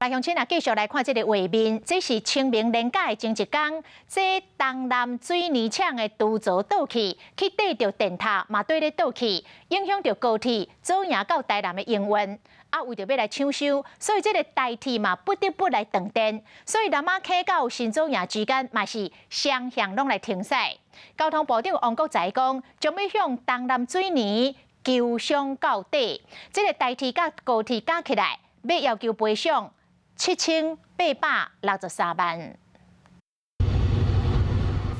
來鄉親啊，繼續來看這个畫面，這是清明連假的前一工，這東南水泥廠的櫥槽倒去，去綴著電塔，嘛綴咧倒去，影響著高鐵左營到台南的營運。啊，為著欲來搶修，所以這个台鐵嘛不得不來斷電，所以南馬溪到新左營之間嘛是雙向攏來停駛。交通部長王國材講，將欲向東南水泥求償到底。這个台鐵佮高鐵加起來，欲要求賠償7863萬。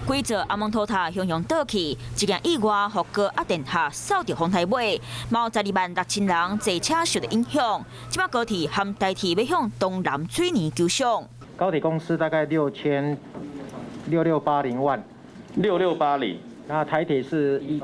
規座阿蒙托塔雄雄倒去，一件意外，予高壓電塔掃著風台尾，嘛有12萬6千人坐車受著影響。這擺高鐵和台鐵欲向東南水泥求償。高鐵公司大概六千六六八零萬，六六八零。那台鐵是一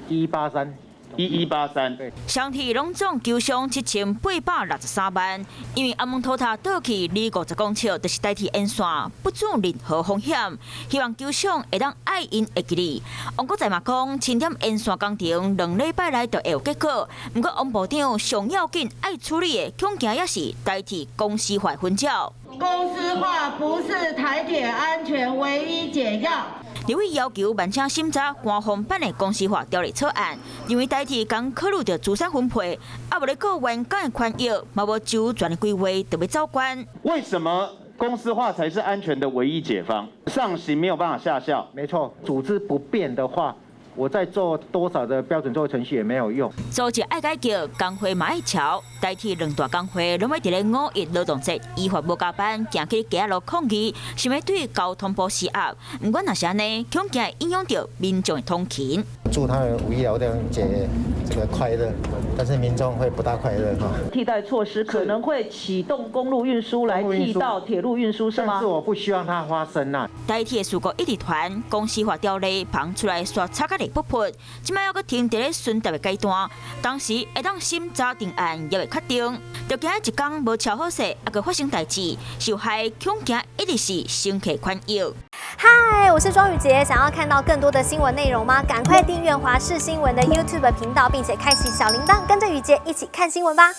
一八三。 1183，雙鐵攏總求償7863萬，因為阿蒙托塔倒去離50公尺，就是台鐵沿線，不准任何風險，希望求償會當愛𪜶會記得。王國材嘛講，清點沿線工程2禮拜內就會有結果。毋過王部長上要緊愛處理的，恐驚也是台鐵公司化紛擾。公司化不是台鐵安全唯一解藥。立委要求慢請審查官方版的公司化條例草案，認為台鐵剛考慮著資產分配，猶無咧顧員工的權益，嘛無周全的規劃，就欲走關。為什麼公司化才是安全的唯一解方？上行沒有辦法下效。沒錯，組織不變的話，我再做多少的標準作業程序也沒有用。組織愛改革，工會嘛愛喬，台鐵兩大工會攏欲佇咧五一勞動節依法無加班，行去街仔路抗議，想欲對交通部施壓。毋過若是按呢，恐驚會影響著民眾的通勤。祝他們五一勞動節這個快樂，但是民眾會不大快樂哈。替代措施可能會啟動公路運輸來替代鐵路運輸，是嗎？但是我不希望它發生啊。台鐵事故一直傳，公司化條例放出來煞吵甲熱噗噗，這擺猶閣停佇咧詢答的階段，當時會當審查定案猶未確定，就驚一工無喬好勢，猶閣發生代誌，受害恐驚一直是乘客權益。嗨，我是莊宇傑，想要看到更多的新聞內容嗎？趕快訂閱華視新聞的 YouTube 頻道，並且開啟小鈴鐺，跟着宇傑一起看新聞吧。